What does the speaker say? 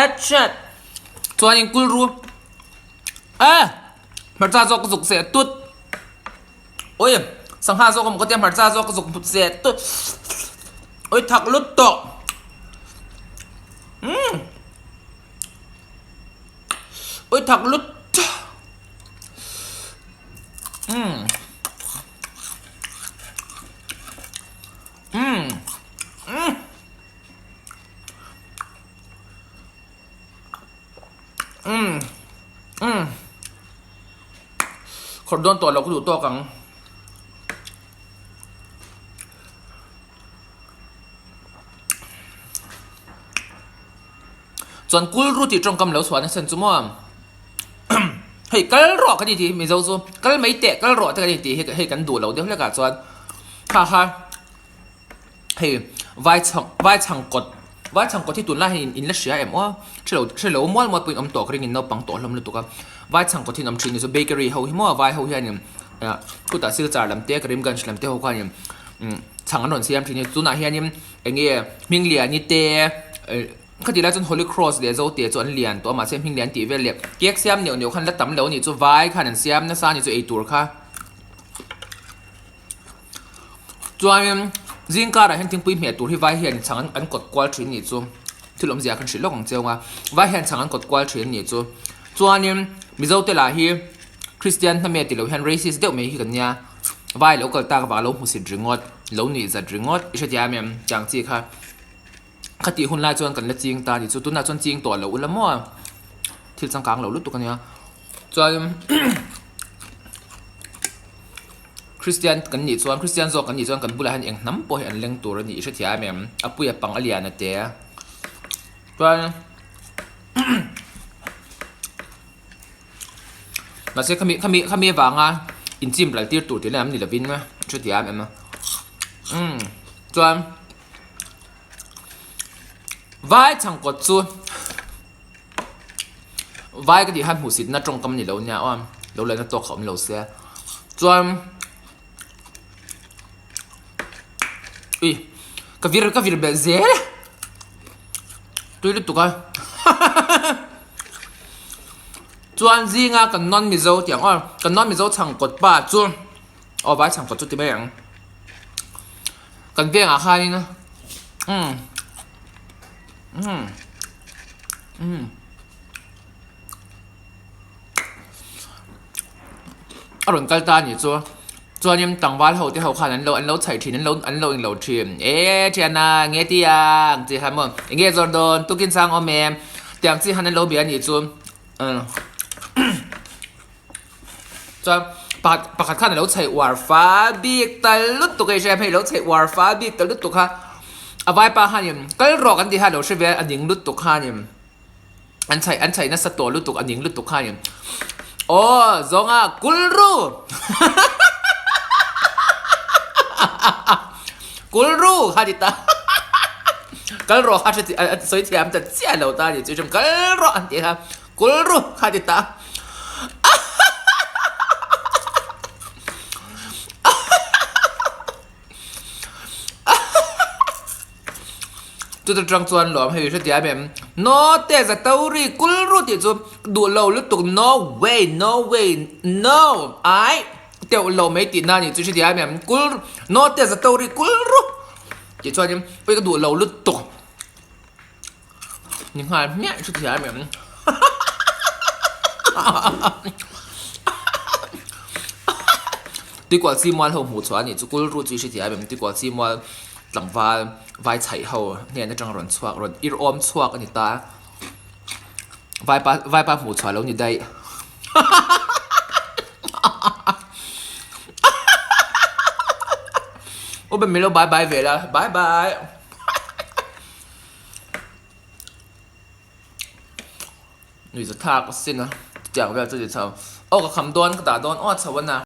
chat chat. Chuanin kulru e hmarcha zawk ka zuk seh tut. Ui sangha zawk emaw ka tia hmarcha zawk ka zuk seh tut. Ui thak lut tawh. Umm. Ui thak lut. Umm. Umm. Umm. Umm. Umm. Khawrh dawn tawh lo ka duh tawk ang. Chuan kulru tih tawngkam lo chhuah nasa chu maw hei kal rawh ka ni tih hi mizo chu kal mai teh kal rawh te ka ni tih hi hei kan duh lo deuh hlek ah chuan kha kha hei vai chhang vai chhang kawt vai chhang kawt hi tunlai hian in la hria em aw hrelo hrelo mual mual pawhin awm tawh ka ring in naupang tawh hlawm lutuk a vai chhang kawt hi an awm thin ni chu bakery ho hi maw vai ho hianin ah khutah silchar lam te karimganj lam te ho khanin chhang an rawn siam thin a tunah hianin eng nge hmingliani te Khati lai chuan Holy Cross leh Zote chu an lian tawh a, mahse hming lian tih vel leh cake siam neuh neuh khan la tam lo a nih chu, vai khan an siam nasa a nih chu eitur kha. Chuanin zing karah hian thingpui hmeh tur hi vai hian chhang an kawt kual thin a nih chu, thil awmzia khan hrilh lawk ang cheu nga, vai hian chhang an kawt kual thin a nih chu. Chuanin Mizote lah hi Kristian hnamia ti lo hian racist deuh mai hi kan nia, vai lo kal tak avang a lo hmusit ringawt, lo nuihzat ringawt i hrethiam em tiang chi kha. Khatih hun lai chuan kan la ching ta a ni chu tunah chuan ching tawh lo ula maw thil changkang lo lutuk a nia chuan Christian kan nih chuan Christian zawk kan nih chuan kan bulah hian eng hnam pawh hi an leng tur a ni i hrethiam em a puia pang a lian a te chuan mahse khami khami khami avanga inchim ral tir tur tih lam ni lovin hrethiam em umm chuan. Vai chhangkawt chu vai ka tih khan hmuhsitna tawngkam a ni lo nia aw lo lehna tawk kha awm lo se chuan ui ka vir ka vir belh zel a tui lutuk a chuan zinga kan non mizo tih ang aw kan non mizo chhangkawt pa chu aw vai chhangkawt chu ti mai ang. Kan vengah khanin umm umm umm a rawn kal ta a nih chu chuanin tlangval ho te ho khan an lo an lo chhaih thin an lo an lo inlo thin e thiana nge ti ang tih khan maw enge zawr dawn tukin sang awm em tiang chi khan an lo bia a nih chu umm. Chuan pakhat pakhat khan a lo chheih uar fa bik ta lutuk a i hria em hei lo chheih uar fa bik ta lutuk kha a vaipa khanin kal rawh kan tih kha a lo hre ve a a ning lutuk khanin an chheih an chheih nasa tawh lutuk a ning lutuk khanin aw zawnga kul ru kul ru kha ti ta kal rawh kha a sawi thiam ta chiah lo ta a ni chu kal rawh an tih kha. Kul ru kha ti ta. Chuta tang chuan lawm hei hre tiam em no te za to ri kul ru tih chu duh lo lutuk no way no way no ai teuh lo mai tih na ni chu hre tiam em kul no te za to ri kul ru tih chuan pawh ka duh lo lutuk. Ni nghal hmiah chu thiam em. Tuikual chi mual ho hmuh chhuah a nih chu kul ru chu i hrethiam em tuikual chi mual tlangval vai chhaih ho hnen atang rawn chhuak rawn ir awm chhuak a ni ta vaipa vaipa hmuh chhuah lo ni daih. U Ben milo bye bye ve la bye bye. Nuihza thlak a sin a chutiang vel chu ti chho aw ka kham dawn ka dah dawn aw chho a na.